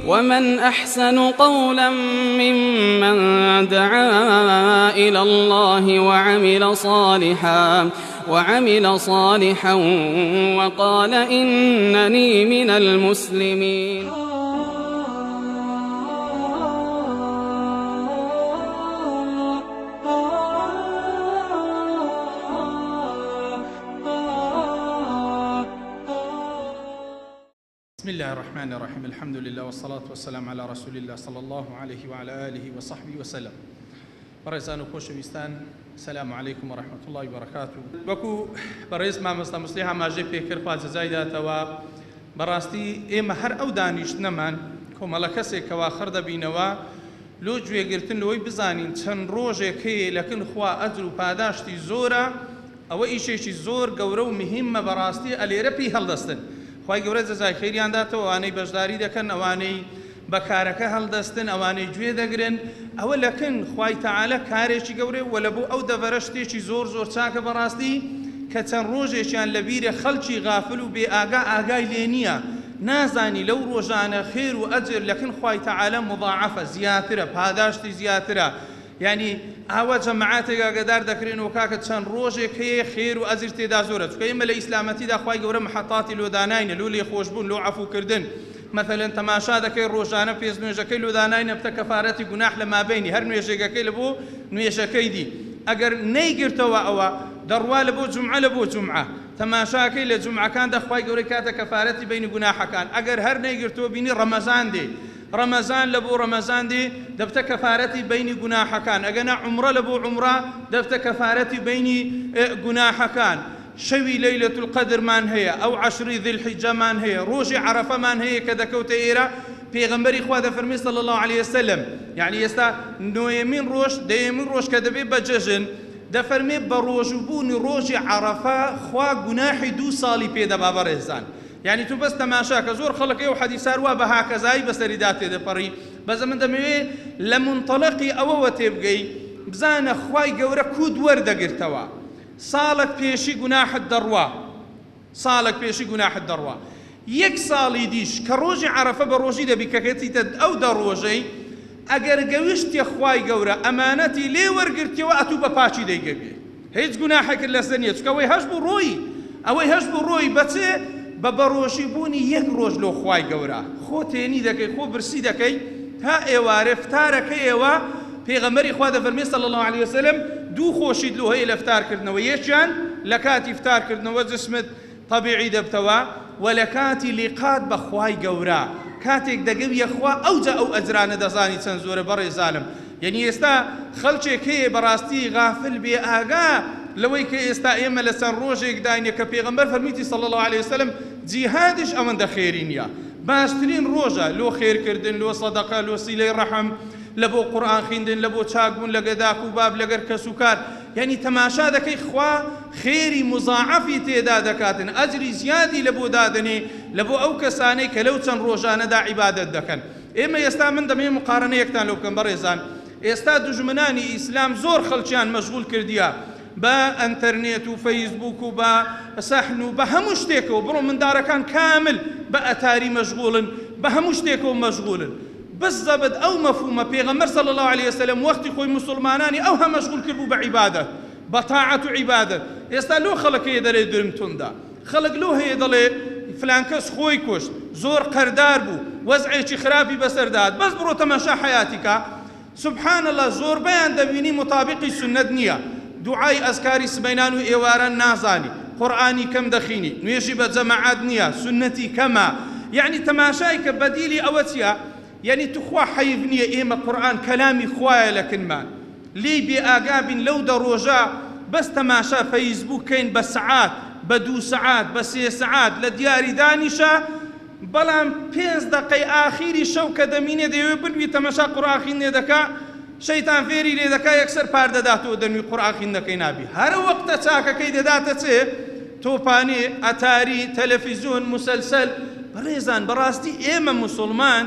ومن أحسن قولا ممن دعا إلى الله وعمل صالحا وقال إنني من المسلمين. بسم الله الرحمن الرحیم الحمد لله والصلاة والسلام علی رسول الله صلی اللە علیه وعلی آله وصحبه وسلم. بەڕێزان و خۆشەویستان سلام علیکم و رحمة اللە وبرکاته. وەکو بەڕێز مامۆستا موسلیح ئاماژەی پێکرد خوا جەزای داتەوە، بەڕاستی ئێمە هەر ئەو دانیشتنەمان کۆمەڵە کەسێک کەوا خڕ دەبینەوە لۆ گوێگرتن لەوەی بزانین چەند ڕۆژێک هەیە لەکن خوا ئەجر و پاداشتی زۆرە، ئەوە ئیشێکی زۆر گەورە و مهمە بەڕاستی ئەلێرە پێی هەڵدەستن. خوای گەورە جەزای خێریان داتەوە ئەوانەی بەشداری دەکەن، ئەوانەی بە کارەکە هەڵدەستن، ئەوانەی گوێ دەگرن، ئەوە لەکن خوای تەعالا کارێکی گەورەیە و لەبۆ ئەو دەڤەرە شتێکی زۆر زۆر چاکە بەڕاستی کە چەند ڕۆژێکیان لەبیرە خەڵکی غافل و بێ ئاگا ئاگای لێ نییە نازانی لەو ڕۆژانە خێر و ئەجر لەکن خوای تەعالا مضاعفە زیاترە پاداشتی زیاترە یانی ئاوا جەماعەتێک ئاگادار دەکرێنەوە کاکە چەند ڕۆژێک هەیە خێر و ئەجر تێدا زۆرە چونکە ئێمە لە ئیسلامەتیدا خوای گەورە محەتاتی لۆ داناینە لۆ لێخۆشبوون لۆ عەفوکردن مەثەلەن تەماشا دەکەی ڕۆژانە پێش نوێژەکەی لۆ داناینە بتە کەفارەتی گوناح لە مابەینی هەر نوێژێکەکەی لە بۆ نوێژەکەی دی ئەگەر نەیگرتەوە ئەوە دەڕوا لە بۆ جومعە لە بۆ جومعە تەماشاکەی لە جومعەکاندا خوای گەورە کاتە کەفارەتی بەینی گوناحەکان ئەگەر هەر نەیگرتەوە بینی ڕەمەزان دێ ڕەمەزان لە بۆ ڕەمەزان دێ دەبتە کەفارەتی بەینی گوناحەکان ئەگەنا عومڕە لە بۆ عومڕە دەبتە کەفارەتی بەینی گوناحەکان شەوی لەیلە القەدرمان هەیە ئەو عەشری ذی الحجەمان هەیە ڕۆژی عەرەفەمان هەیە کە دەکەوتە ئێرە پێغەمبەری خوا دەفەرمێ صلی اللە علیە وسلم یعنی ئێستا نۆیەمین ڕۆژ دەیەمین ڕۆژ کە دەبێ بە جەژن دەفەرمێ بە ڕۆژووبوونی ڕۆژی عەرەفە خوا گوناحی دوو ساڵی پێ دەبا بەڕێزان یانی تو بەس تەماشا کە زۆر خەڵک ئەو حەدیسە هەروا بە هاکەزایی بەسەریدا تێدەپەڕی بەس ئەمن دەمەوێ لە مونتەڵەقی ئەوەوە تێبگەی بزانە خوای گەورە کوت وەردەگرتەوە ساڵەک پێشی گوناحت دەڕوا ساڵەک پێشی گوناحت دەڕوا یەک ساڵی دیش کە ڕۆژی عەرەفە بە ڕۆژی دەبی کە کەتیتە ئەو دە ڕۆژەی ئەگەر گەوشتیە خوای گەورە ئەمانەتی لێ وەرگرتیەوە ئەتوو بە پاکی دەیگەویێ هیچ گوناحێکت لەسەر نیە چونکە ئەوەی هەشبوو ڕۆیی ئەوەی هەشبوو ڕۆیی بە چ بە بەڕۆژی بوونی یەک ڕۆژ لۆ خوای گەورە خۆ تێنی دەکەی خۆ برسی دەکەی تا ئێوارێ فتارەکەیەوە پێغەمبەری خوا دەفەرمێ صلی اللە علیە وسلم دوو خۆشیت لۆ هەیە لە فتار کردنەوە یەکیان لە کاتی فتار کردنەوە جسمت تەبیعی دەبتەوە وە لە کاتی لیقات بە خوای گەورە کاتێک دەگەویە خوا ئەوجا ئەو ئەجرانە دەزانی چەند زۆرە بەڕێزانم یەنی ئێستا خەلکێک هەیە بەڕاستی غافل بێ ئاگا لەوەی کە ئێستا ئێمە لە چەند ڕۆژێک داینە کە پێغەمبەر فەرمیتی صلی اللە علیە وسلم جیهادیش ئەوەندە خێری نیە باشترین ڕۆژە لۆ خێر کردن لۆ سەدەقە لۆ سیلەی ڕەحم لە بۆ قورئان خیندن لە بۆ چاک بوون لەگە داک و باب لەگەر کەس و کار یانی تەماشا دەکەی خوا خێری موزاعەفی تێدا دەکاتن ئەجری زیادی لە بۆ دادەنێ لە بۆ ئەو کەسانەی کە لەو چەند ڕۆژانەدا عیبادەت دەکەن ئێمە ئێستا من دەمەوێ موقارەنەیەکتان لۆ بکەم بەڕێزان ئێستا دوژمنانی ئیسلام زۆر خەڵکیان مەشغول کردیە بە ئەنتەرنێت و فەیسبوک و بە سەحن و بە هەموو شتێکەوە بڕۆ مندارەکان کامل بە ئەتاری مەشغولن بە هەموو شتێکەوە مەشغولن بالضبط ئەو مەفهومە پێغەمبەر صلی اللە علیە وسلم وەختی خۆی موسوڵمانانی ئەوها مەشغول کردبوو بە عیبادەت بە تاعەت و عیبادەت ئێستا لۆ خەڵک هەیە دەرێ درم توندە خەڵک لۆ هەیە دەڵێ فلان کەس خۆی کوشت زۆر قەردار بوو وەزعێکی خراپی بەسەردا هات بەس بڕۆ تەماشا حەیاتی کە سبحان اللە زۆربەیان دەبینی مطابقی سوننەت نیە دوعای ئەزکاری سبەینان و ئێواران نازانی قورئانی کەم دەخینی نوێژی بە جەماعەت نیە سوننەتی کەمە یەعنی تەماشای کە بەدیلی ئەوە چیە یەعنی توخوا حەیف نیە ئێمە قورئان کەلامی خوایە لە کنمان لێی بێ ئاگا بین لەو دە ڕۆژە بەس تەماشا فەیسبوک کەین بە سەعات بە دوو سەعات بە سێ سەعات لە دیاری دانیشە بەڵام پێنج دەقەی ئاخیری شەو کە دەمینێ دەیەوێ بنوی تەمەشا قورئان خیندنێ دەکا شەیتان فێری لێ دەکا یەکسەر پار دەداتەوە دەنوی قورئان خیندنەکەی نابی هەر وەقتە چاکەکەی دەداتە چێ تۆپانێ ئەتاری تەلەفیزیۆن موسەلسەل بەڕێزان بەڕاستی ئێمە موسوڵمان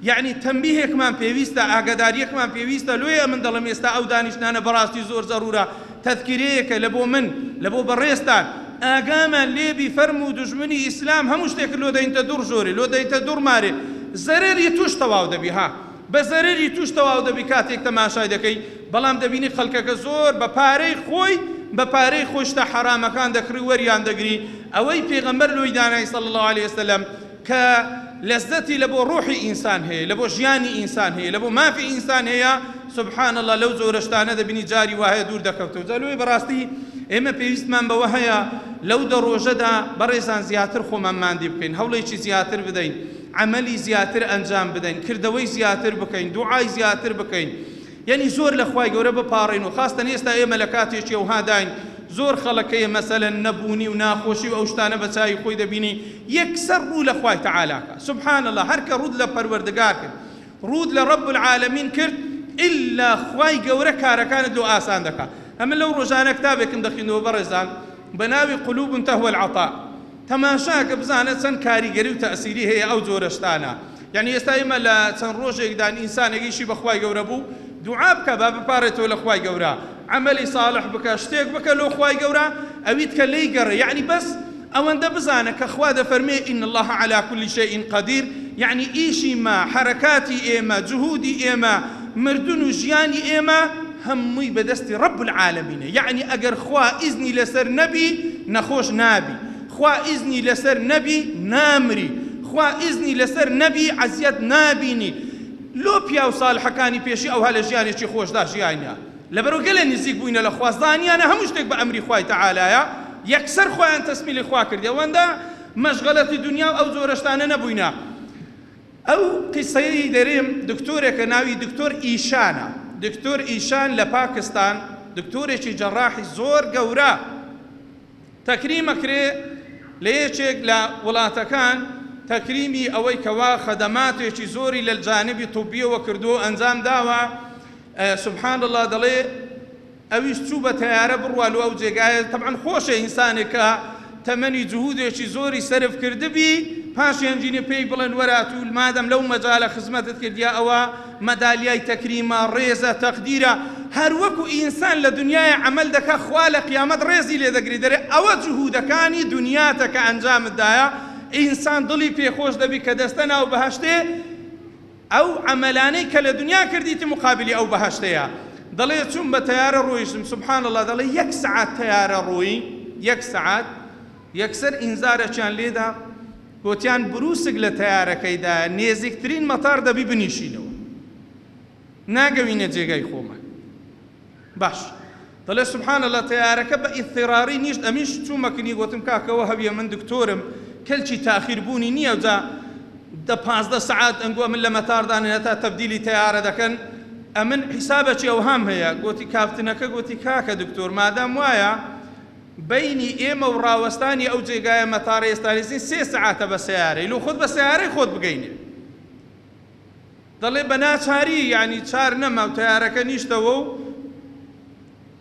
یەعنی تەنبیهێکمان پێویستە ئاگاداریەکمان پێویستە لۆیە ئەمن دەڵێم ئێستا ئەو دانیشتنانە بەڕاستی زۆر زەرورە تەذکیرەیەکە لە بۆ من لە بۆ بەڕێزتان ئاگامان لێبی فەرموو دوژمنی ئیسلام هەموو شتێکت لۆ دەینتە دوڕ ژۆرێ لۆ دەیتە دوڕ مارێ. زەرەری توش تەواو دەبی ها بە زەرەری توش تەواو دەبی کاتێک تەماشای دەکەی بەڵام دەبینی خەڵکەکە زۆر بە پارەی خۆی بە پارەی خۆی شتە حەرامەکان دەکڕی وەریان دەگری ئەوەی پێغەمبەر لۆی دانای صلی اللە علیه وسلم کە لەزەتی لە بۆ ڕۆحی ئینسان هەیە لە بۆ ژیانی ئینسان هەیە لە بۆ مافی ئینسان هەیە سبحان اللە لەو جۆرە شتانە دەبینی جاری وایە دوور دەکەوتەوە جا لۆی بەڕاستی ئێمە پێویستمان بەوە هەیە لەو دە ڕۆژەدا بەڕێزان زیاتر خۆمان ماندی بکەین هەوڵێکی زیاتر بدەین عەمەلی زیاتر ئەنجام بدەین کردەوەی زیاتر بکەین دوعای زیاتر بکەین یەنی زۆر لە خوای گەورە بپاڕێین و خاستەن ئێستا ئێمە لە کاتێکی ئەوهاداین زۆر خەڵک هەیە مەسەلەن نەبوونی و ناخۆشی و ئەو شتانە بە چاوی خۆی دەبینی یەکسەر ڕوو لە خوای تەعالا کا سبحان اللە هەر کە ڕووت لە پەروەردگار کرد ڕووت لە رب العالمین کرد ئیلا خوای گەورە کارەکانت لۆ ئاسان دەکا ئەمن لەو ڕۆژانە کتابێکم دەخیندەوە بەڕێزان بە ناوی قلوب تهوى العطاء تەماشاکە بزانە چەند کاریگەری و تەئسیری هەیە ئەو جۆرە شتانە یانی ئێستا ئێمە لە چەند ڕۆژێکدان ئینسانێک ئیشی بە خوای گەورە بوو دوعا بکە با بپارێتەوە لە خوای گەورە عەمەلی ساڵح بکە شتێک بکە لۆ خوای گەورە ئەویت کە لێی گەڕێ یانی بەس ئەوەندە بزانە کە خوا دەفەرمێ ان اللە علی کل شیء قدیر یانی ئیشی مە حەرەکاتی ئێمە جهودی ئێمە مردن و ژیانی ئێمە هەمووی بەدەستی رب العالمینە یەعنی ئەگەر خوا ئیزنی لەسەر نەبی نەخۆش نابی خوا ئیزنی لەسەر نەبی نامری خوا ئیزنی لەسەر نەبی عەزیەت نابینی لۆ پیاو ساڵحەکانی پێشی ئەوها لە ژیانێکی خۆشدا ژیاینە لەبەرو گەلێ نزیک بووینە لە خوا زانیانە هەموو شتێک بە ئەمری خوای تەعالایە یەکسەر خۆیان تەسمیلی خوا کردی ئەوەندە مەشغەلەتی دونیا و ئەو جۆرە شتانە نەبووینە. ئەو قیسەیەی دەرێم دکتۆرێکە ناوی دکتۆر ئیشانە دکتۆر ئیشان لە پاکستان دکتۆرێکی جەڕاحی زۆر گەورە تەکریم ئەکرێ لە یەکێک لە وڵاتەکان تەکریمی ئەوەی کەوا خەدەماتێکی زۆری لە جانبی طبیەوە کردووە ئەنجام داوە سبحان اللە دەڵێ ئەویش چوو بە تەیارە بڕوا لۆ ئەو جێگایە، تەبعەن خۆشە ئینسانێک کە تەمەنی جهودێکی زۆری سەرف کردبی پاش هێنجینێ پێی بڵێن وەرە ئەتوو مادەم لەو مەجالە خزمەتت کردیە ئەوە مەدالیای تەکریمە ڕێزە تەقدیرە هەر وەکو ئینسان لە دنیایە عەمەل دەکا خوا لە قیامەت ڕێزی لێ دەگری دەرێ ئەوە جهودەکانی دنیاتە کە ئەنجامت دایە ئینسان دڵی پێ خۆش دەبی کە دەستە ناو بەهەشتێ ئەو عەمەلانەی کە لە دنیا کردیتی مقابلی ئەو بەهەشتەیە دەڵێ چووم بە تەیارە ڕۆیشتم سبحان اللە دەڵێ یەک سەعات تەیارە ڕۆیی یەک سەعات یەکسەر ئینزارەکیان لێدا گۆتیان بروسک لە تەیارەکەیدایە نێزیکترین مەتار دەبی بنیشینەوە ناگەوینە جێگای خۆمان باش دەڵێ سبحان اللە تەیارەکە بە ئیضطراری نیشت ئەمیش چوومە کنی گۆتم کاکە ئەوە هەویە من دکتۆرم کەلکی تاخیر بوونی نییە جا دە 15 سەعات ئەنگۆ ئەمن لە مەتاردان هەتا تەبدیلی تەیارە دەکەن ئەمن حیسابەکی ئەوهام هەیە گۆتی کاپتنەکە گۆتی کاکە دکتۆر مادام وایە بەینی ئێمە و ڕاوەستانی ئەو جێگایە مەتارە ئێستالیزین سێ سەعاتە بە سەیارەی لۆ خۆت بە سەیارەی خۆت بگەینێ دەڵێ بە ناچاری یانی چار نەما و تەیارەکە نیشتەوە و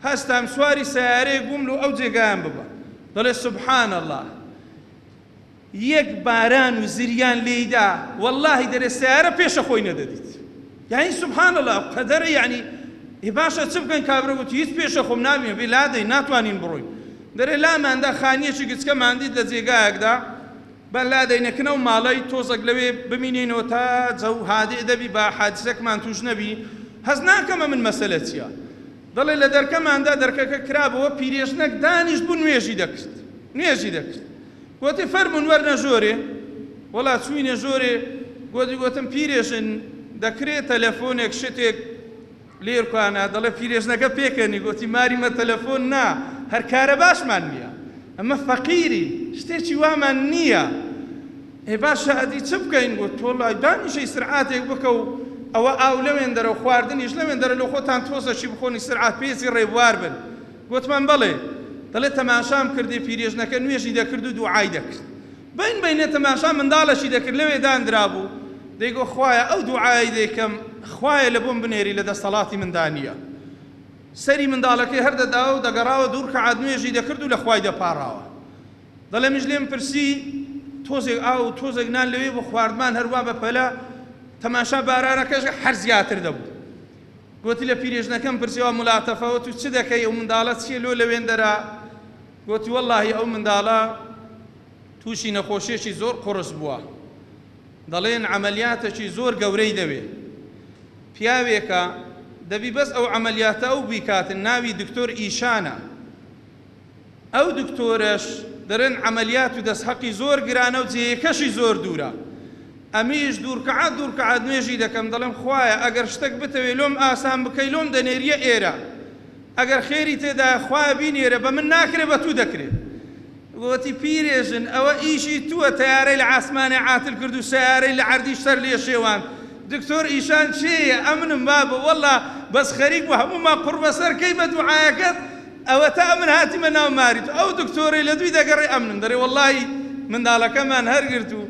هەستام سواری سەیارەیەک بووم لۆ ئەو جێگایان ببا دەڵێ سبحان اللە یەک باران و زریان لێیدا واللهی دەرێ سەیارە پێشە خۆی نەدەدیت یعنی سبحان اللە قەدەرە یعنی ئێ باشە چ بکەن کابرا گوتی هیچ پێشە خۆم نابینم بێ لادەین ناتوانین بڕۆین دەرێ لاماندا خانیەکی گچکەمان دیت لە جێگایەکدا با لادەینە کن ئەو ماڵەی تۆزەک لەوێ بمینێینەوە تا جەو هادئ دەبی با حادیسەکمان توش نەبی هەست ناکەم ئەمن مەسەلە چیە دەڵێ لە دەرکەماندا دەرکەکە کرابەوە پیرێژنەک دانیشت بوو نوێژی دەکرد نوێژی دەکرد گۆتی فەرموون وەرنە ژۆرێ وەڵا چوینە ژۆرێ گۆتی گۆتم پیرێژن دەکرێ تەلەفۆنێک شتێک لێرکانە دەڵێ پیرێژنەکە پێکەنی گۆتی ماری مە تەلەفۆن نا هەر کارەباشمان نییە ئەمە فەقیرین شتێکی وامان نییە ئێ باشە ئەدی چ بکەین گۆت تۆ لای دانیشە ئیسرعاتێک بکە و ئەوە ئاو لەوێن دەرە و خواردنیش لەوێن دەرە لۆ خۆتان تۆزەکی بخۆن ئیسرعات پێزی ڕێبوار بن گۆتمان بەڵێ دەڵێ تەماشام کردێ پیرێژنەکە نوێژی دەکرد و دوعای دەکرد بەین بەینە تەماشا منداڵەکی دەکرد لەوێ داندرابوو دەیگۆ خوایە ئەو دوعایەی دەیکەم خوایە لە بۆم بنێری لە دەستەڵاتی مندا نییە سەری منداڵەکەی هەر دەداوە و دەگەڕاوە دوو ڕکەعات نوێژی دەکرد و لە خوای دەپاڕاوە دەڵێ منیش لێم پرسی تۆزێک ئاو و تۆزێک نان لەوێ بۆ خواردمان هەروا بە پەلە تەماشا بارانەکەش هەر زیاتر دەبوو گۆتی لە پیرێژنەکەم پرسیەوە ملاتەفەوە تو چ دەکەی ئەو منداڵە چییە لۆ لەوێندەرا گۆتی وەڵاهی ئەو منداڵە تووشی نەخۆشیەکی زۆر قوڕس بووە. دەڵێن عەمەلیاتەکی زۆر گەورەی دەوێ پیاوێکە دەبی بەس ئەو عەمەلیاتە ئەو بیکاتن ناوی دکتۆر ئیشانە ئەو دکتۆرەش دەرێن عەمەلیات و دەستحەقی زۆر گرانە و جێیەکەشی زۆر دوورە ئەمیش دوورکەعات دوورکەعات نوێژی دەکەم دەڵێم خوایە ئەگەر شتەک بتەوێ لۆم ئاسان بکەی لۆم دەنێریە ئێرە ئەگەر خێری تێدایە خوایە بینێرە بە من ناکرێ بە تو دەکرێ. گۆتی پیرێژن ئەوە ئیشی تووە تەیارەی لە عاسمانێ عاتل کرد و سەیارەی لە عەردیش سەر لێ شێواند دکتۆر ئیشان کێیە ئەمنم بابە وەڵا بەس خەریک بوو هەموومان قوڕبەسەر کەی بە دوعایەکەت ئەوەتا ئەمن هاتیمە ناو ماری تو ئەو دکتۆرەی لە دووی دەگەڕێ ئەمنم دەرێ وەڵاهی منداڵەکەمان هەرگرت و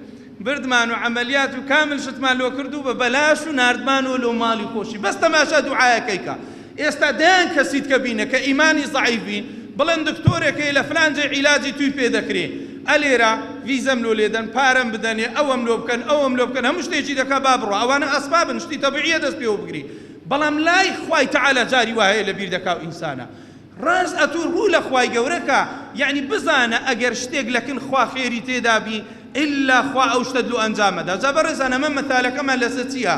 بردمان و عەمەلیات و کامل شتمان لۆ کرد و بە بەلاش و ناردمانەوە لۆ ماڵی خۆشی بەس تەماشا دوعایەکەی کە ئێستا دەیان کەسیت کە بینە کە ئیمانی زەعیف بی بڵێن دکتۆرێک هەیە لە فلان جێ عیلاجی توی پێ دەکرێ ئەلێرە ڤیزەم لۆ لێدەن پارەم بدەنێ ئەوەم لۆ بکەن ئەوەم لۆ بکەن هەموو شتێکی دەکا با بڕوا ئەوانە ئەسبابن شتی تەبیعیە دەست پێوە بگری بەڵام لای خوای تەعالا جاری وا هەیە لە بیر دەکا و ئینسانە ڕاست ئەتوو ڕوو لە خوای گەورە کە یەعنی بزانە ئەگەر شتێک لە کن خوا خێری تێدا بی ئیلا خوا ئەو شتەت لۆ ئەنجام ئەدا جا بەڕێزان ئەمە مەثالەکەمان لەسەر چیە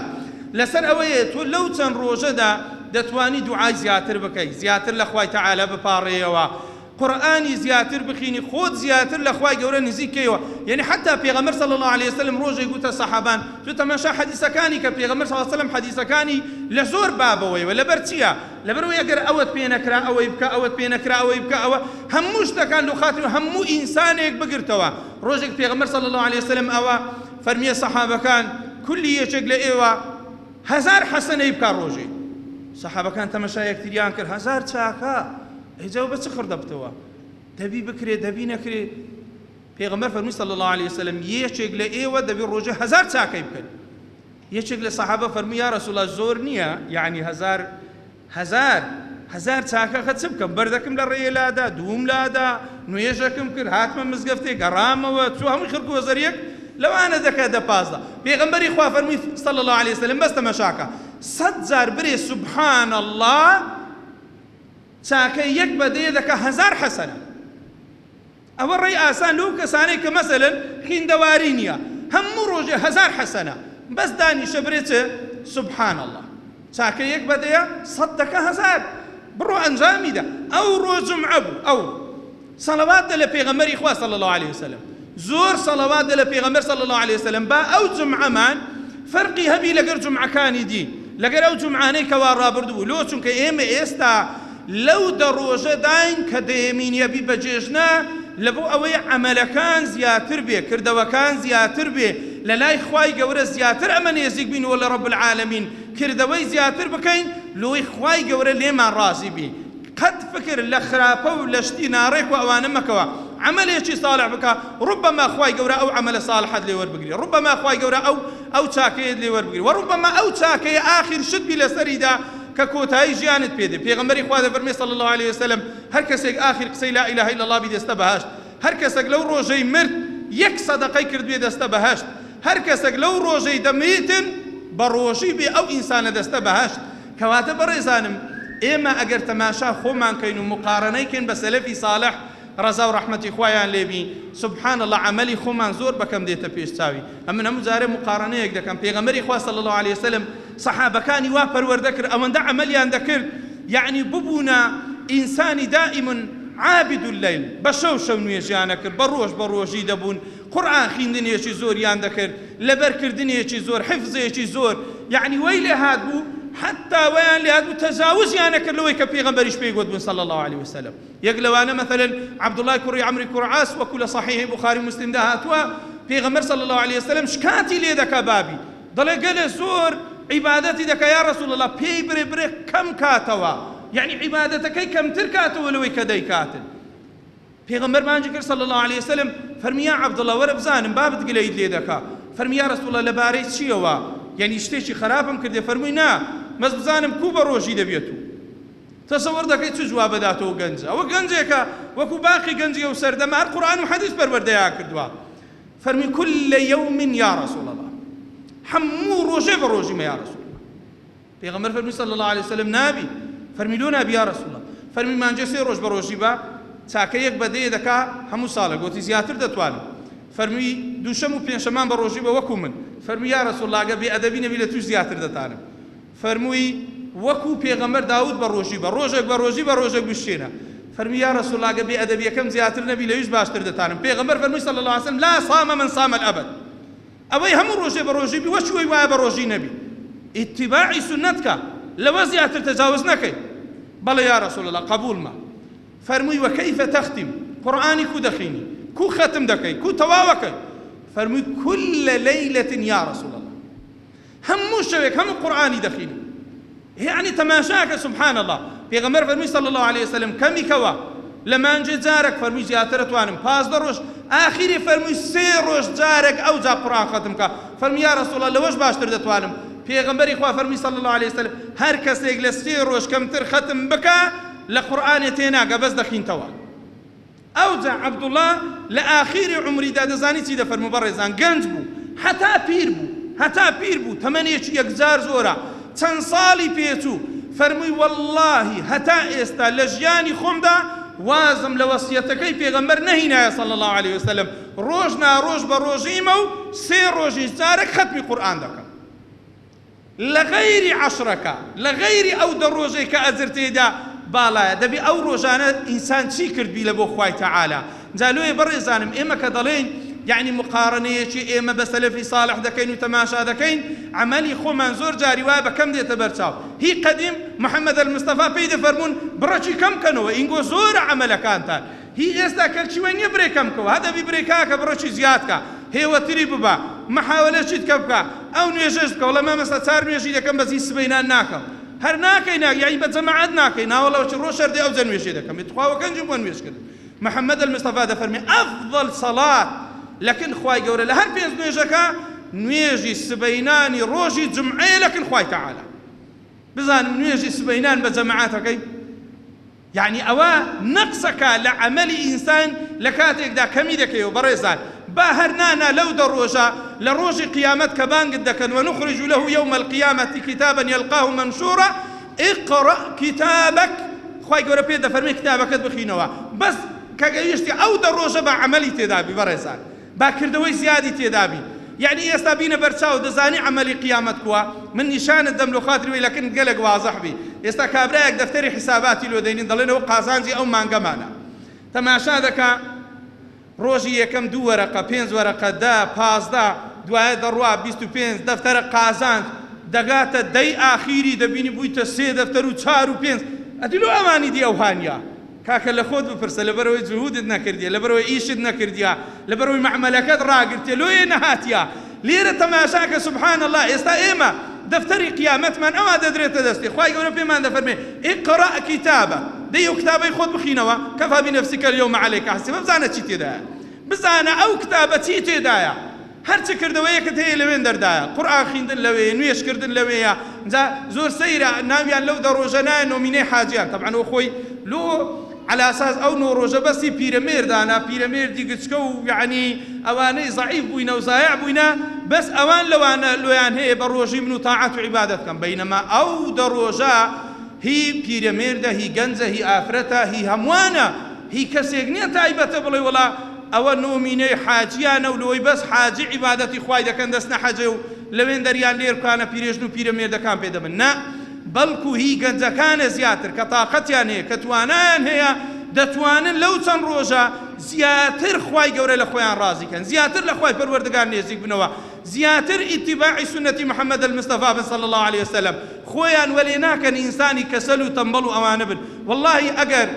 لەسەر ئەوەیە تۆ لەو چەند ڕۆژەدا دەتوانی دوعای زیاتر بکەی زیاتر لە خوای تەعالا بپاڕێیەوە قورئانی زیاتر بخینی خۆت زیاتر لە خوای گەورە نزیک کەیەوە یەعنی حەتا پێغەمبەر صلی اللە علیە وسلم ڕۆژێک گوتە سەحابان تۆ تەماشا حەدیسەکانی کە پێغەمبەر صلی اللە علیە وسلم حەدیسەکانی لە زۆر بابەوەیەوە لەبەر چیە لەبەرئەوەی ئەگەر ئەوەت پێ نەکرا ئەوەی بکە ئەوەت پێ نەکرا ئەوەی بکە ئەوە هەموو شتەکان لۆ خاتری هەموو ئینسانێک بگرتەوە ڕۆژێک پێغەمبەر صلی اللە علیە وسلم ئەوە فەرمیە سەحابەکان کولی یەکێک لە ئێوە هەزار حەسەنەی بکا ڕۆژێ سەحابەکان تەمەشا یەکتریان کرد هەزار چاکە ئەی جا بە چ خڕ دەبتەوە دەبی بکرێ دەبی نەکرێ پێغەمبەر فەرمووی صلی اللە علیه وسلم یەکێک لە ئێوە دەبی ڕۆژێ هەزار چاکەی بکەن یەکێک لە سەحابە فەرمووی یا رسول اللە زۆر نییە یعنی هەزار هەزار هەزار چاکە خە چ بکەم بەردەکم لە ڕێیە لادا دووم لادا نوێژەکم کرد هاتمە مزگەفتێ گەڕامەوە چوو هەمووی خڕک وەزەریەک لەوانە دەکە دە پازدە پێغەمبەری خوا فەرمووی صلی الله علیه وسلم بەس تەمەشاکە سەد جار برێ سبحان الله چاکەی یەک بە دەیە دەکا هەزار حەسەنە ئەوە ڕێی ئاسان لۆ کەسانەی کە مەسەلەن خیندەواری نیە هەموو ڕۆژێ هەزار حەسەنە بەس دانیشە برێ چ سبحان اللە چاکە یەک بەدەیە سەد دەکە هەزار بڕۆ ئەنجامی دە ئەو ڕۆ جومعە بوو ئەو سەڵەوات دە لە پێغەمبەری خوا صلی اللە علیه وسلم زۆر سەڵەوات دە لە پێغەمبەر صلی اللە علیه وسلم با ئەو جومعەمان فەرقی هەبی لەگەر جومعەکانی دی لەگەر ئەو جومعانەی کەوا ڕابردوو بوو لۆ چونکە ئێمە ئێستا لەو دە ڕۆژە داین کە دەیەمین یەبی بە جێژنە لە بۆ ئەوەی عەمەلەکان زیاتر بێ کردەوەکان زیاتر بێ لە لای خوای گەورە زیاتر ئەمە نێزیک بین وە لە رب العالمین کردەوەی زیاتر بکەین لۆی خوای گەورە لێمان ڕازی بی قەت فکر لە خراپە و لە شتی ناڕێک و ئەوانە مەکەوە عەمەلێکی صالح بکە ربما خوای گەورە ئەو عەمەلە صالحەت لێ وەربگرێ ربما خوای گەورە ئەو ئەو چاکەیەت لێ وەربگرێ وە ربما ئەو چاکەیە ئاخیر شت بی لەسەریدا کە کۆتایی ژیانت پێ دێ پێغەمبەری خوا دەفەرمێ صلی اللە علیە وسلم هەر کەسێک ئاخیر قسەی لا اله الا اللە بی دەستە بەهەشت هەر کەسێک لەو ڕۆژەی مرد یەک سەدەقەی کردبێ دەستە بەهەشت هەر کەسێک لەو ڕۆژەی دەمریتن بە ڕۆژی بێ ئەو ئینسانە دەستە بەهەشت کەواتە بەڕێزانم ئێمە ئەگەر تەماشا خۆمان کەین و مقارەنەی کەین بە سەلەفی صالح ڕەزا و ڕەحمەتی خوایان لێ بی سبحان اللە عەمەلی خۆمان زۆر بەکەم دێتە پێش چاوی ئەمن هەموو جارێ مقارەنەیەک دەکەم پێغەمبەری خوا صلی اللە علیە وسلم سەحابەکانی وا پەروەردە کرد ئەوەندە عەمەلیان دەکرد یەعنی ببوونە ئینسانی دائم عابد اللەیل بە شەو شەو نوێژیان ئەکرد بە ڕۆژ بە ڕۆژی دەبوون قورئان خیندنێکی زۆریان دەکرد لەبەر کردنێکی زۆر حفزێکی زۆر یەعنی وەی لێ هاتبوو حەتا وەیان لێ هاتبوو تەجاوزیان ئەکرد لەوەی کە پێغەمبەریش پێی گوتبوون صلی اللە علیە وسلم یەک لەوانە مەثەلەن عەبدوڵای کوڕی عەمری کوڕ عاس وەکو لە صحیحی بوخاری و موسلمدا هاتووە پێغەمبەر صلی اللە علیە وسلم شکاتی لێ دەکا بابی دەڵێ گەلێ زۆر عیبادەتی دەکا یا رسول اللە پێی برێ برێ کەم کاتەوە یەعنی عیبادەتەکەی کەمتر کاتەوە لەوەی کە دەیکاتن پێغەمبەر بانگی کرد صلی اللە علیە وسلم فەرمی یا عەبدوڵڵا وەرە بزانم بابت گلەیت لێ دەکا فەرمی یا رسول اللە لەبارەی چییەوە یەعنی شتێکی خراپم کردێ فەرمووی نا بەس بزانم کوو بە ڕۆژی دەبێت و تەسەوەر دەکەی چ جواب ئەداتەوە گەنجە ئەوە گەنجێکە وەکو باقی گەنجی ئەو سەردەمە هەر قورئان و حەدیث پەروەردەیان کردووە فەرمی كل يوم یا رسول الله هەموو ڕۆژێ بە ڕۆژیمە یا رسول الله پێغەمبەر فەرمی صلی الله علیه وسلم نابی فەرمی لۆ نابی یا رسول الله فەرمی مانجێ سێ ڕۆژ بە ڕۆژی بە چاکە یەک بە دەیە دەکا هەموو ساڵە گۆتی زیاتر دەتوانم. فەرمووی دووشەم و پێنجشەمان بە ڕۆژی بە وەکو من. فەرمووی یا رسول اللە ئەگەر بێ ئەدەبی نەبی لە توش زیاتر دەتانم. فەرمووی وەکو پێغەمبەر داود بە ڕۆژی بە، ڕۆژێک بە ڕۆژی بە ڕۆژێک بشکێنە. فەرمووی یا رسول اللە ئەگەر بێ ئەدەبیەکەم زیاتر نەبی لەویش باشتر دەتانم. پێغەمبەر فەرمووی صلی اللە علیە وسلم لا صام من صام الابد. ئەوەی هەموو ڕۆژێ بە ڕۆژی بی وەکی وەی وایە بە ڕۆژی نەبی. ئیتیباعی سوننەت کە، لەوە زیاتر تەجاوز نەکەی. بەڵێ یا رسول اللە قەبووڵمە. فەرمووی وکیف تختم، قورئانی کو دەخینی، کو خەتم دەکەی، کو تەواوەکەی؟ فەرمووی کل لیلە یا رسول اللە، هەموو شەوێک هەموو قورئانی دەخینم. یەعنی تەماشاکە سبحان اللە، پێغەمبەر فەرمووی صلی اللە علیە وسلم کەمی کەوە لە مانجێ جارەک، فەرمووی زیاتر ئەتوانم 15 ڕۆژ، ئاخیری فەرمووی سێ ڕۆژ جارەک ئەوجا قورئان خەتم کە، فەرمووی یا رسول اللە لەوەش باشتر دەتوانم، پێغەمبەری خوا فەرمووی صلی اللە علیە وسلم هەر کەسێک لە سێ ڕۆژ کەمتر خەتم بکا لە قورئانێ تێناگا بەس دەخینتەوە. ئەوجا عەبدوڵا لە ئاخیری عومریدا دەزانی چی دەفەرموو بەڕێزان گەنج بوو هەتا پیر بوو هەتا پیر بوو تەمەنێکی یەکجار زۆرە چەند ساڵی پێچوو فەرمووی وەڵڵاهی هەتا ئێستا لە ژیانی خۆمدا وازم لە وەسیەتەکەی پێغەمبەر نەهینایە صلی اللە علیه وسلم ڕۆژ نا ڕۆژ بە ڕۆژیمە و سێ ڕۆژیش جارێک خەتمی قورئان دەکەم. لە غەیری عەشرەکە، لە غەیری ئەو دە ڕۆژەی کە ئەجر تێیدا باڵایە، دەبێ ئەو ڕۆژانە ئینسان چی کردبی لە بۆ خوای تەعالا. جا لۆیە بەڕێزانم ئێمە کە دەڵێین یەعنی موقارەنەیەکی ئێمە بە سەلەفی ساڵح دەکەین و تەماشا دەکەین، عەمەلی خۆمان زۆر جاری وایە بە کەم دێتە بەرچاو. هی قەدیم محمد المصطفی پێی دەفەرموون بڕەکی کەم کەنەوە ئینگۆ زۆرە عەمەلەکانتان. هی ئێستا کەلکی وەی نیە برێ کەم کەوە هەدەبی برێ کاکە بڕەکی زیاد کە هێوەتری ببە محاوەلە چیت کە بکە ئەو نوێژەش بکە وەڵا مامەستا چار نوێژی دەکەم بەس هی سبەینان ناکەم هەر ناکەی نا یانی بە جەماعەت ناکەی ناوەڵا وەچی ڕۆژ شەردێ ئەوجە نوێژێ دەکەم تخوا وەکەنجم بۆ نوێژ کردن محمد المصطفی دەفەرمێ افضل صلاة لەکن خوای گەورە لە هەر پێنج نوێژەکە نوێژی سبەینانی ڕۆژی جومعەیە لەکن خوای تەعالا بزانم نوێژی سبەینان بە جەماعەتەکەی یەعنی ئەوە نەقسەکە لە عەمەلی ئینسان لە کاتێکدا کەمی دەکەیەوە بەڕێزان با هەر نانا لەو دە ڕۆژە لە ڕۆژی قیامەت کە بانگت دەکەن ونخرج له یوم القیامە کتابا یلقاه منشورا اقرأ کتابک خوای گەورە پێت دەفەرمێ کتابەکەت بخینەوە بەس کە گەیشتی ئەو دە ڕۆژە با عەمەلی تێدابی بەڕێزان با کردەوەی زیادی تێدابی یەعنی ئێستا بینە بەرچاو دەزانی عەمەلی قیامەت کوە من نیشانت دەم لۆ خاتری وەی لەکن گەلەک وازح بی ئێستا کابرایەک دەفتەری حیساباتی لۆ دەینن دەڵێن ئەوە قازانجی ئەو مانگەمانە تەماشا دەکا ڕۆژی یەکەم دوو وەرەقە پێنج وەرەقە دە 15 دوایە دەڕوا 25 دەفتەرە قازانج دەگاتە دەی ئاخیری دەبینی بوویتە سێ دەفتەر و چار و پێنج ئەدی لۆ ئەوانی دی ئەوها نییە کاکە لە خۆت بپرسە لەبەرئەوەی جهودت نەکردیە لەبەرئەوەی ئیشت نەکردیە لەبەرئەوەی مەعمەلەکەت ڕاگرتیە لۆیە نەهاتیە لێرە تەماشاکە سبحان اللە ئێستا ئێمە دەفتەری قیامەتمان ئەوا دەدرێتە دەستی خوای گەورە پێمان دەفەرمێ اقرأ کتابە دەی ئەو کتابەی خۆت بخینەوە کفا بنفسک اليوم علیک حسیبا بزانە چی تێدایە بزانە ئەو کتابە چی تێدایە هەرچ کردەوەیەکت هەیە لەوێندەردایە، قورئان خیندن لەوێیە، نوێژ کردن لەوێیە، جا زۆر سەیرە ناویان لەو دە ڕۆژە نایە نۆمینەی حاجیان، تەبعەن ئەو خۆی لۆ عەلە ئەساس ئەو نۆ ڕۆژە بەسی پیرەمێردانە، پیرەمێردی گچکە و یەعنی ئەوانەی زەعیف بووینە و زایع بووینە، بەس ئەوان لەوانە لۆیان هەیە بە ڕۆژی من و تاعەت و عیبادەت کەم، بەینەما ئەو دە ڕۆژە هی پیرەمێردە، هی گەنجە، هی ئافرەتە، هی هەمووانە، هی کەسێک نیە تایبەتە بڵێ وەڵا ئەوە نۆمینەی حاجیانە و لۆی بەس حاجی عیبادەتی خوای دەکەن دەچنە حەجێ و لەوێن دەریان لێر بکانە پیرێژن و پیرەمێردەکان پێ دەبن نا بەڵکو هی گەنجەکانە زیاتر کە تاقەتیان هەیە کە توانایان هەیە دەتوانن لەو چەند ڕۆژە زیاتر خوای گەورە لە خۆیان ڕازی کەن زیاتر لە خوای پەروەردگار نێزیک بنەوە زیاتر ئیتیباعی سوننەتی محمد المصطفی بن صلی اللە علیە وسلم خۆیان وەلێ ناکەن ئینسانی کەسەل و تەمبەڵ و ئەوانە بن وەڵاهی ئەگەر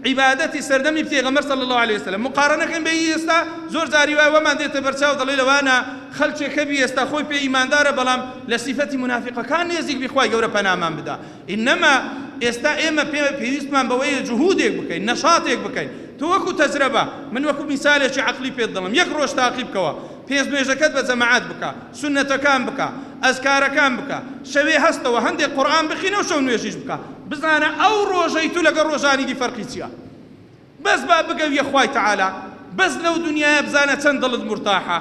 عیبادەتی سەردەمی پێغەمبەر صلی اللە علیە وسلم مقارنە کەین بە ئی ئێستا زۆر جاری وایە وامان دێتە بەرچاو دەڵێ لەوانە خەلکێک هەبی ئێستا خۆی پێ ئیماندارە بەڵام لە سیفەتی مونافیقەکان نێزیک بی خوای گەورە پەنامان بدا ئینما ئێستا ئێمە پێ پێویستمان بەوەیە جهودێک بکەین نەشاتێک بکەین تۆ وەکو تەجرەبە من وەکو میسالێکی عەقلی پێت دەڵێم یەک ڕۆژ تاقی بکەوە پێش نوێژەکەت بە جەماعەت بکە سوننەتەکان بکە ئەزکارەکان بکە شەوێ هەستەوە هەندێک قورئان بخینە و شەو نوێژیش بکە بزانە ئەو ڕۆژەی تو لەگەڵ ڕۆژانی دی فەرقی چیە بەس با بگەویە خوای تەعالا بەس لەو دونیایە بزانە چەند دڵت مورتاحە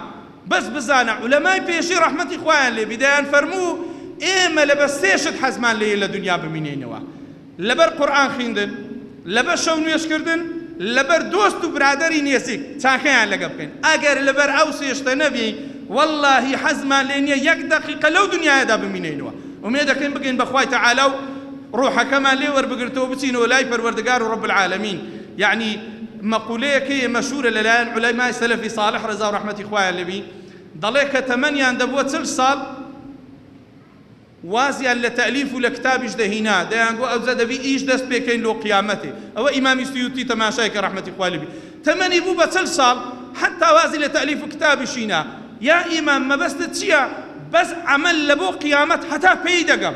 بەس بزانە عولەمای پێشی ڕەحمەتی خوایان لێ بی دەیان فەرموو ئێمە لەبەر سێ شت حەزمان لێیە لە دونیا بمینێینەوە لەبەر قورئان خیندن لەبەر شەو نوێژ کردن لەبەر دۆست و برادەری نێزیک چاکەیان لەگە بکەین. ئەگەر لەبەر ئەو سێ شتە نەبی، وەڵڵاهی حەزمان لێ نییە یەک دەقیقە لەو دنیایەدا بمینێینەوە. ئومێد دەکەین بگەین بە خوای تەعالا و ڕۆحەکەمان لێ وەربگرتەوە بچینەوە لای پەروەردگار و رب العالمین. یەعنی مەقولەیەک هەیە مەشهورە لەلایەن عولەمای سەلەفی صالح ڕەزا و ڕەحمەتی خوایان لێ بی، دەڵێ کە تەمەنیان دەبووە 40 ساڵ، وازیان لە تەئلیف و لە کتابیش دەهینا، دەیانگۆ ئەوجا دەبی ئیش دەست پێ کەین لۆ قیامەتێ. ئەوە ئیمامی سیوطی تەماشای کە ڕەحمەتی خوای لێ بی تەمەنی بوو بە 40 ساڵ حەتتا وازی لە تەئلیف و کتابیش هینا. یا ئیمام مەبەستت چییە؟ بەس عەمەل لە بۆ قیامەت هەتا پێی دەگەم،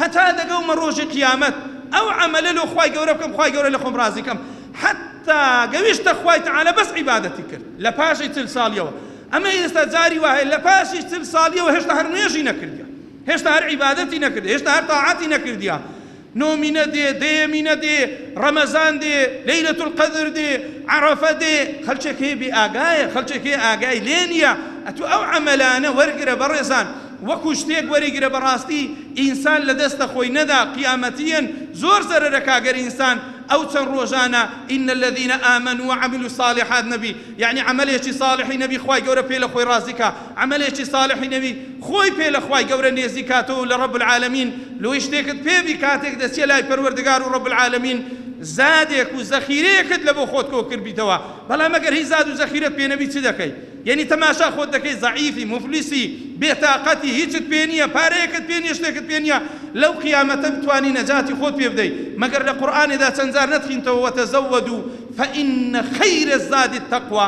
هەتا دەگەومە ڕۆژی قیامەت ئەو عەمەلە لۆ خوای گەورە بکەم خوای گەورە لە خۆم ڕازی کەم. حەتتا گەویشتە خوای تەعالا بەس عیبادەتی کرد لە پاشی 40 ساڵیەوە. ئەمە ئێستا جاری وا هەیە لە پاشی 40 ساڵیەوە هێشتا هەر نوێژی نەکردیە، هێشتا هەر عیبادەتی نەکردیە، هێشتا هەر تاعەتی نەکردیە. نۆمینە دێ، دەیەمینە دێ، ڕەمەزان دێ، لەیلەت القەدر دێ، عەرەفە دێ، خەلکێک هەیە بێ ئاگایە، خەلکێک هەیە ئاگای لێ نییە. ئەتوو ئەو عەمەلانە وەرگرە بەڕێزان، وەکو شتێک وەریگرە. بەڕاستی ئینسان لە دەستە خۆی نەدا، قیامەتیەن زۆر زەرەرەکا گەر ئینسان ئەو چەند ڕۆژانە إن الذين آمنوا وعملوا الصالحات نەبی، یەعنی عەمەلێکی صالحی نەبی خوای گەورە پێ لە خۆی ڕازی کا، عەمەلێکی صالحی نەبی خۆی پێ لە خوای گەورە نێزیک کاتەوە و لە رب العالمین لۆی شتێکت پێ بی کاتێک دەچیە لای پەروەردگار و رب العالمین زادێک و زەخیرەیەکت لە بۆ خۆت کۆ کردبیتەوە. بەڵام ئەگەر هیچ زاد و زەخیرەت پێ نەبی چ دەکەی؟ یەعنی تەماشا خۆت دەکەی زەعیفی، موفلیسی، بێتاقەتی، هیچت پێ نییە، پارەیەکت پێ نییە، شتێکت پێ نییە لەو قیامەتە بتوانی نەجاتی خۆت پێ بدەی. مەگەر لە قورئانێدا چەند جار نەتخینتەوە وتزودوا فإن خیر الزاد التقوی،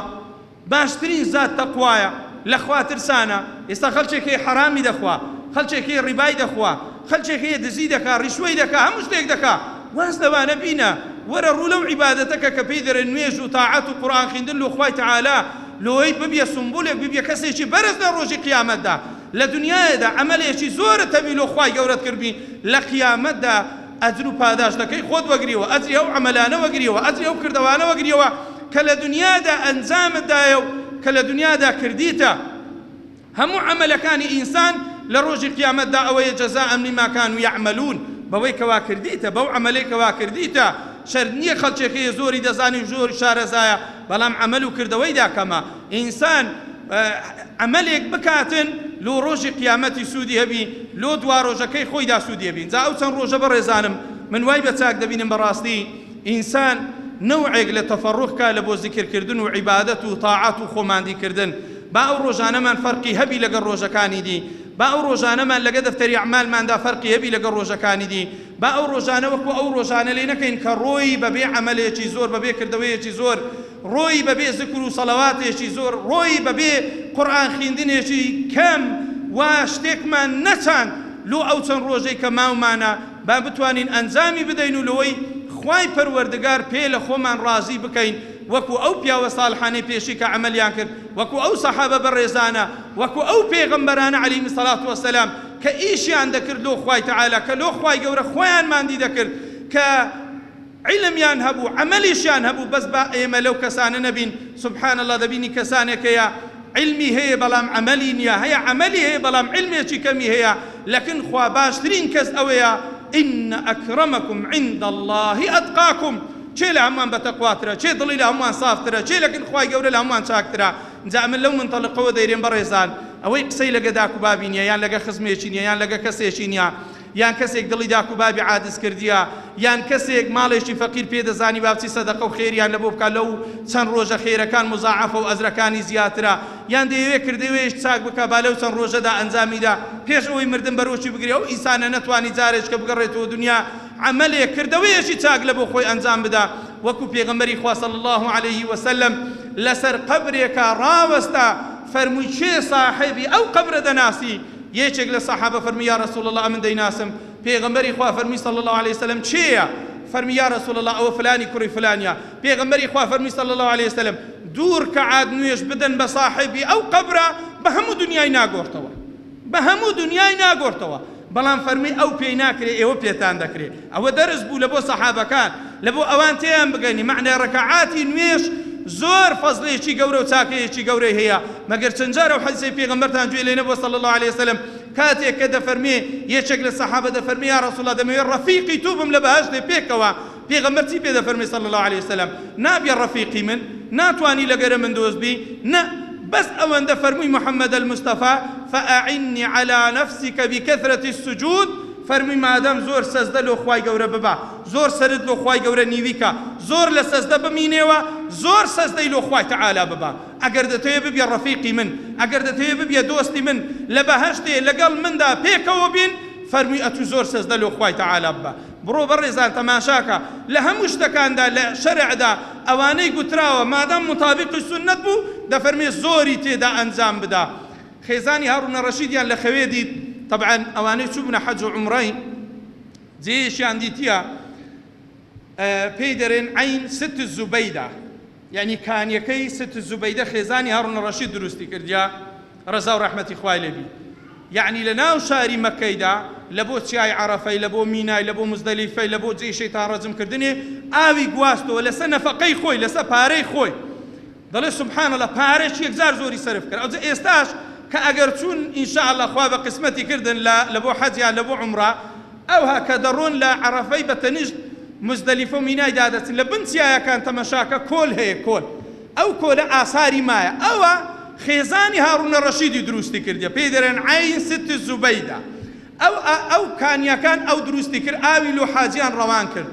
باشترین زاد تەقوایە، لە خوا ترسانە. ئێستا خەڵکێک هەیە حەرامی دەخوا، خەڵکێک هەیە ڕیبای دەخوا، خەڵکێک هەیە دزی دەکا، ڕیشوەی دەکا، هەموو شتێک دەکا. واز لەوانە بینە، وەرە ڕوو لەو عیبادەتە کە کە پێی دەرێن نوێژ و تاعەت و قورئان خیندن لۆ خوای تەعالا، لۆی ببیە سومبولێک، ببیە کەسێکی بەرز لە ڕۆژی قیامەتدا. لە دنیایەدا عەمەلێکی زۆرت هەبی لۆ خوای گەورەت کردبی، لە قیامەتدا ئەجر و پاداشتەکەی خۆت وەگریەوە، ئەجری ئەو عەمەلانە وەگریەوە، ئەجری ئەو کردەوانە وەگریەوە کە لە دنیادا ئەنجامت دایە و کە لە دنیادا کردیتە. هەموو عەمەلەکانی ئینسان لە ڕۆژی قیامەتدا ئەوەیە جەزاء لما کانوا یعملون، بەوەی کەوا کردیتە، بەو عەمەلەی کەوا کردیتە. شەرت نییە خەڵکێک هەیە زۆری دەزانی و زۆری شارەزایە بەڵام عەمەل و کردەوەیدا کەمە. ئینسان عەمەلێک بکاتن لۆ ڕۆژی قیامەتی سوودی هەبی، لۆ دواڕۆژەکەی خۆیدا سوودی هەبی. جا ئەو چەند ڕۆژە بەڕێزانم من وای بە چاک دەبینم بەڕاستی ئینسان نەوعێک لە تەفەڕوغ کا لە بۆ زیکر کردن و عیبادەت و تاعەت و خۆماندی کردن. با ئەو ڕۆژانەمان فەرقی هەبی لەگەڵ ڕۆژەکانی دی، با ئەو ڕۆژانەمان لەگە دەفتەری ئەعمالماندا فەرقی هەبی لەگەڵ ڕۆژەکانی دی، با ئەو ڕۆژانە وەکو ئەو ڕۆژانە لێ نەکەین کە ڕۆی بەبێ عەمەلێکی زۆر، بەبێ کردەوەیەکی زۆر، ڕۆی بەبێ زکر و سەلەواتێکی زۆر، ڕۆی بەبێ قورئان خیندنێکی کەم وا شتێکمان نەچاند لۆ ئەو چەند ڕۆژەی کە ماومانە با بتوانین ئەنجامی بدەین و لۆی خوای پەروەردگار پێ لە خۆمان ڕازی بکەین وەکو ئەو پیاوە ساڵحانەی پێشی کە عەمەلیان کرد، وەکو ئەو سەحابە بەڕێزانە، وەکو ئەو پێغەمبەرانە علیهم الصلوة والسلام کە ئیشیان دەکرد لۆ خوای تەعالا، کە لۆ خوای گەورە خۆیان ماندی دەکرد، کە عیلمیان هەبوو عەمەلیشیان هەبوو. بەس با ئێمە لەو کەسانە نەبین. سبحان اللە دەبینی کەسانێک هەیە عیلمی هەیە بەڵام عەمەلی نییە، هەیە عەمەلی هەیە بەڵام عیلمێکی کەمی هەیە. لەکن خوا باشترین کەس ئەوەیە إن أکرمکم عند اللە أتقاکم، کێ لە هەمووان بەتەقواترە، کێ دڵی لە هەمووان سافترە، کێ لەکن خوای گەورە لە هەمووان چاکترە. جا من لەو منتەلقەوە دەیرێم بەڕێزان ئەوەی قسەی لەگە داک و بابی نییە، یان لەگە خزمێکی نییە، یان لەگە کەسێکی نییە، یان کەسێک دڵی داک و بابی عادز کردیە، یان کەسێک ماڵێکی فەقیر پێ دەزانی با بچی سەدەقە و خێریان لەبۆ بکا لەو چەند ڕۆژە خێرەکان مزاعەفە و ئەجرەکانی زیاترە، یان دەیەوێ کردەوەیەکی چاک بکا با لەو چەند ڕۆژەدا ئەنجامی دا پێش ئەوەی مردن بەرۆکی بگرێ، ئەو ئینسانە نەتوانی جارێکە بگەڕێتەوە دنیا عەمەلێک کردەوەیەکی چاک لەبۆ خۆی ئەنجام بدا، وەکو پێغەمبەری خوا صلی اللە علیه وسلم لەسەر قەبرێکا ڕاوەستا فەرمووی کێ ساحێبی ئەو قەبرە دەناسی؟ یەکێک لە سەحابە فەرمووی یا رسول اللە ئەمن دەیناسم. پێغەمبەری خوا فەرمووی صلی اللە علیه وسلم کێیە؟ فەرمووی یا رسول اللە ئەوە فلانی کوڕی فلانیە. پێغەمبەری خوا فەرمووی صلی اللە علیه وسلم دوو رکعات نوێژ بدەن بە ساحێبی ئەو قەبرە بە هەموو دنیای ناگۆڕتەوە، بە هەموو دنیای ناگۆڕتەوە. بەڵام فەرمووی ئەو پێی ناکرێ ئێوە پێتان دەکرێ. ئەوە دەرس بوو لە بۆ سەحابەکان، لە بۆ ئەوان تێیان بگەنی مەعنای ڕەکەعاتی نوێژ زۆر فەزڵێکی گەورە و چاکەیەکی گەورەی هەیە. مەگەر چەند جار ئەو حەدیسەی پێغەمبەرتان گوێ لێ نەبووە صلی اللە علیە وسلم کاتێک کە دەفەرمێ یەکێک لە سەحابە دەفەرمێ یا رسول اللە دەمەوێ ڕەفیقی تۆ بم لە بەهەشتێ پێکەوە. پێغەمبەر چی پێ دەفەرمێ صلی اللە علیە وسلم نابیە ڕەفیقی من ناتوانی لەگەرە من دۆست بی نە بەس ئەوەندە فەرمووی محمد المصطفی فاعنی علی نفسک بکثرة السجود فەرمووی مادەم زۆر سەجدە لۆ خوای گەورە ببە زۆر سەرت لۆ خوای گەورە نیوی کە زۆر لە سەجدە بمینێوە زۆر سەجدەی لۆ خوای تعالی ببە ئەگەر دەتەوێ ببیە ڕەفیقی من ئەگەر دەتەوێ ببیە دۆستی من لە بەهەشتێ لەگەڵ مندا پێکەوە بین فەرمووی ئەتوو زۆر سەجدە لۆ خوای تعالی ببە بڕۆ بەڕێزان تەماشاکە لە هەموو شتەکاندا لە شەرعدا ئەوانەی گوتراوە مادام موتابیقی سوننەت بوو دەفەرمێ زۆری تێدا ئەنجام بدا خێزانی هاڕونە ڕەشیدیان لە خەوێ دیت تەبعەن ئەوانەی چووبنە حەج و عومڕەی جێیەکیان دیتیە پێی دەرێن عەین ست زوبەیدە یەعنی کانیەکەی ست زوبەیدە خێزانی هاڕون ڕەشید دروستی کردیە ڕەزاو ڕەحمەتی خوای لێ بی یەعنی لە ناو شاری مەککەیدا لە بۆ چیای عەڕەفەی لە بۆ مینای لە بۆ موزدەلیفەی لە بۆ جێی شەیتان ڕەجم کردنێ ئاوی گواستەوە لەسە نەفەقەی خۆی لەسە پارەی خۆی دەڵێ سبحان اللە پارەکی یەکجار زۆری سەرف کرد ئەوجا ئێستاش کە ئەگەر چوون ان شاء اللە خوا بە قسمەتی کردن لە لە بۆ حەج یان لە بۆ عومڕە ئەوها کە دەڕۆن لە عەڕەفەی بە تەنیشت موزدەلیفە و مینای دادەچن لە بن چیایەکان تەمەشاکە کۆل هەیە کۆل ئەو کۆلە ئاساری مایە ئەوە خێزانی هاڕونە ڕەشیدی دروستی کردیە پێی دەرێن عەین ست زوبەیدە ئەو ئەو کانیەکان ئەو دروستی کرد ئاوی لۆ حاجیان ڕەوان کرد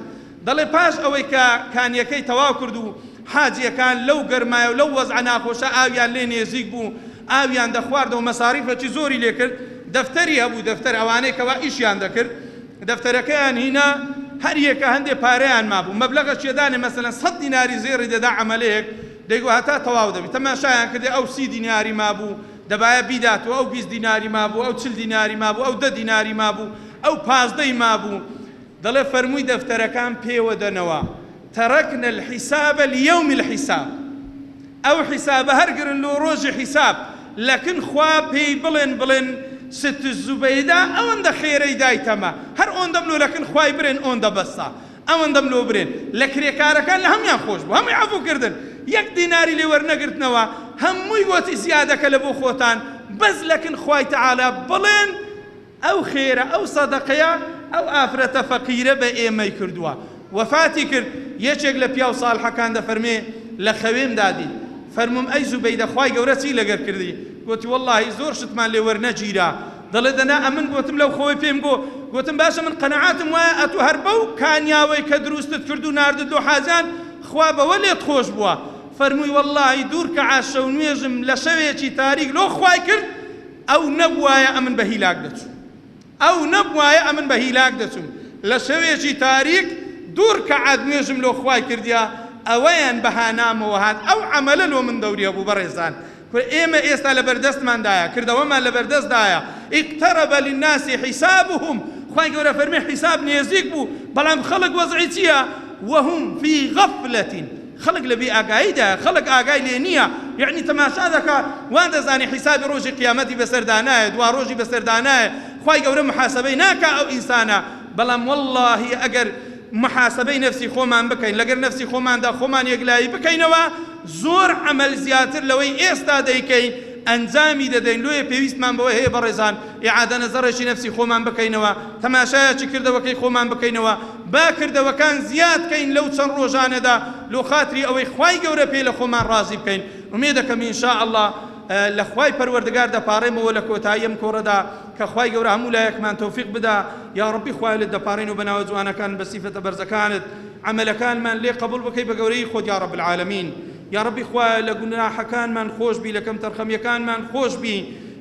دەڵێ پاش ئەوەی کە کانیەکەی تەواو کرد و حاجیەکان لەو گەرمایە و لەو وەزعە ناخۆشە ئاویان لێ نێزیک بوو ئاویان دەخواردەوە مەساریفەکی زۆری لێ کرد دەفتەری هەبوو دەفتەر ئەوانەی کەوا ئیشیان دەکرد دەفتەرەکەیان هینا هەر یەکە هەندێ پارەیان مابوو مەبلەغەکی دانێ مەسەلەن سەت دیناری زێڕی دەدا عەمەلەیەک دەیگۆ هەتا تەواو دەبی تەماشایان کردێ ئەو سی دیناری مابوو دەبایە بیداتەوە ئەو 20 دیناری مابوو ئەو 40 دیناری مابوو ئەو دە دیناری مابوو ئەو پازدەی مابوو دەڵێ فەرمووی دەفتەرەکان پێوە دەنەوە، ترکنا الحساب لیوم الحساب، ئەو حیسابە هەر گرن لۆ ڕۆژی حیساب، لەکن خوا پێی بڵێن بڵێن ست زوبەیدە ئەوەندە خێرەی دایتەمە هەر ئۆندەم لۆ لەکن خوای برێن ئۆندە بەسە ئەوەندەم لۆ برێن لە کرێکارەکان لە هەموویان خۆش بوو هەمووی عەفو کردن یەک دیناری لێ وەرنەگرتنەوە هەمووی گۆتی زیادەکە لە بۆ خۆتان بەس لەکن خوای تەعالا بڵێن ئەو خێرە ئەو سەدەقەیە ئەو ئافرەتە فەقیرە بە ئێمەی کردووە وەفاتی کرد یەکێک لە پیاو ساڵحەکان دەفەرمێ لە خەوێمدا دیت فەرمووم ئەی زوبەیدە خوای گەورە چی لەگەر کردی گۆتی وەڵاهی زۆر شتمان لێ وەرنەگیرا دەڵێ دەنا ئەمن گۆتم لەو خەوەی پێم گۆ گۆتم باشە من قەناعەتم وایە ئەتوو هەر بەو کانیاوەی کە دروستت کرد و ناردت لۆ حاجان خوا بەوە لێت خۆش بووە فەرمووی وەڵاهی دوو رکەعات شەونوێژم لە شەوێکی تاریک لۆ خوای کرد ئەو نەبوایە ئەمن بە هیلاک دەچووم ئەو نەبوایە ئەمن بە هیلاک دەچووم لە شەوێکی تاریک دوو رکەعات نوێژم لۆ خوای کردیا ئەوەیان بە هانامەوە هات ئەو عەمەلە لۆ من دەوری هەبوو بەڕێزان کورە ئێمە ئێستا لەبەردەستماندایە کردەوەمان لەبەردەستدایە اقترب للناس حسابهم خوای گەورە فەرمی حیساب نێزیک بوو بەڵام خەڵک وەزعی چییە وهم فی غفلة خەڵک لە بێ ئاگاییدایە خەڵک ئاگای لێ نییە یەعنی تەماشا دەکا وا دەزانێ حیسابی ڕۆژی قیامەتی بەسەردا نایە دوا ڕۆژی بەسەردا نایە خوای گەورە محاسەبەی ناکا ئەو ئینسانە بەڵام وەڵڵاهی ئەگەر محاسەبەی نەفسی خۆمان بکەین لەگەر نەفسی خۆماندا خۆمان یەکلایی بکەینەوە زۆر عەمەل زیاتر لەوەی ئێستا دەیکەین ئەنجامی دەدەین لۆیە پێویستمان بەوە هەیە بەڕێزان ئیعادە نەزەڕێکی نەفسی خۆمان بکەینەوە تەماشایەکی کردەوەکەی خۆمان بکەینەوە با کردەوەکان زیاد کەین لەو چەند ڕۆژانەدا لۆ خاتری ئەوەی خوای گەورە پێ لە خۆمان ڕازی بکەین ئومێدەکەم ان شاء اللە لە خوای پەروەردگار دەپاڕێمەوە لە کۆتایی ئەم کۆڕەدا کە خوای گەورە هەموو لایەکمان تۆفیق بدا یا ڕەبی خوایە لێت دەپاڕێین و بە ناوە جوانەکانت بە سیفەتە بەرزەکانت عەمەلەکانمان لێ قبوڵ بکەی بە گەورەیی خۆت یا رب العالمین یا ڕەبی خوایە لە گوناحەکانمان خۆش بی لە کەمتەرخەمیەکانمان خۆش بی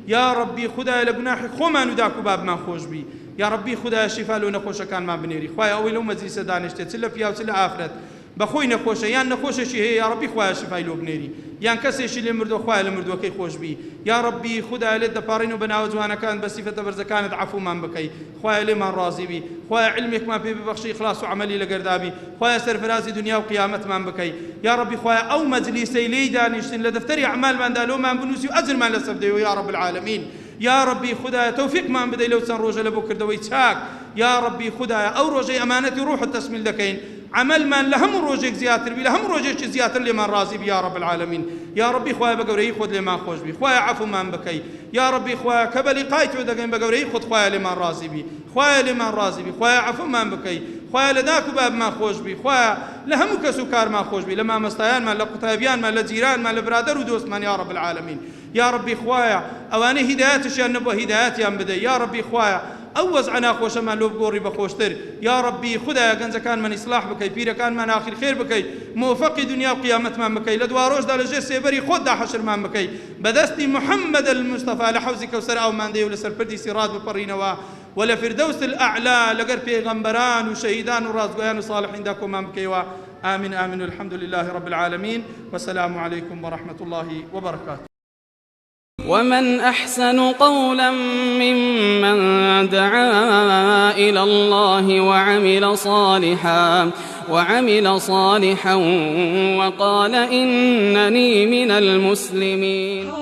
یا ڕەبی خودایە لە گوناحی خۆمان و داک و بابمان خۆش بی یاڕەبی خودایە شیفا لۆ نەخۆشەکانمان بنێری خوایە ئەوەی لەو مەجلیسە دانیشتێ چ لە پیاو چ لە ئافرەت بەخۆی نەخۆشە یان نەخۆشێکی هەیە یاڕەبی خوایە شیفای لۆ بنێری یان کەسێکی لێ مردوە خوایە لە مردوەکەی خۆش بی یاڕەبی خودایە لێت دەپاڕێین و بە ناوە جوانەکانت بە سیفەتە بەرزەکانت عەفومان بکەی خوایە لێمان ڕازی بی خوایە عیلمێکمان پێ ببەخشی ئیخلاص و عەمەلی لەگەردا بی خوایە سەرفرازی دنیا و قیامەتمان بکەی یاڕەبی خوایە ئەو مەجلیسەی لێی دانیشتین لە دەفتەری ئەعمالماندا لۆمان بنوسی و ئەجرمان لەسەر بدەیەوە یاڕەب العالمین یاڕەبی خودایە تەوفیقمان بدەی لەو چەند ڕۆژە لە بۆ کردەوەی چاک یاڕەبی خودایە ئەو ڕۆژەی ئەمانەتی ڕوحت تەسمیل دەکەین عەمەلمان لە هەموو ڕۆژێک زیاتر بی لە هەموو ڕۆژێکی زیاتر لێمان ڕازی بی یاڕەب العالمین یاڕەبی خوایە بە گەورەیی خۆت لێمان خۆش بی خوایە عەفومان بکەی. یاڕەبی خوایە کە بە لیقای تۆ دەگەین بە گەورەیی خۆت خوایە لێمان ڕازی بی خوایە لێمان ڕازی بی خوایە عەفومان بکەی خوایە لە داک و بابمان خۆش بی خوایە لە هەموو کەس و کارمان خۆش بی لە مامۆستایانمان لە قوتابیانمان لە جیرانمان لە برادەر و دۆستمان یاڕەب العالمین یاڕەبی خوایە ئەوانەی هیدایەتشیان نەبووە هیدایەتیان بدەی یاڕەبی خوایە ئەو وەزعە ناخۆشەمان لۆ بگۆڕی بە خۆشتر یاڕەبی خودایە گەنجەکانمان ئیسلاح بکەی پیرەکانمان ئاخیر خێر بکەی مۆفەقی دونیا و قیامەتمان بکەی لە دواڕۆژدا لە ژێر سێبەری خۆتدا حەشرمان بکەی بە دەستی محمد المصطفی لە حەوزی کەوسەر ئاومان دەی و لەسەر پردی سیڕات بپەڕینەوە و لە فردەوس الاعلی لەگەر پێغەمبەران و شەهیدان و ڕاستگۆیان و صالحیندا کۆمان بکەیەوە آمین آمین والحمد لله رب العالمین والسلام علیکم ورحمة الله وبرکاته. ومن أحسن قولا ممن دعا إلى الله وعمل صالحا وعمل صالحا وقال إنني من المسلمين.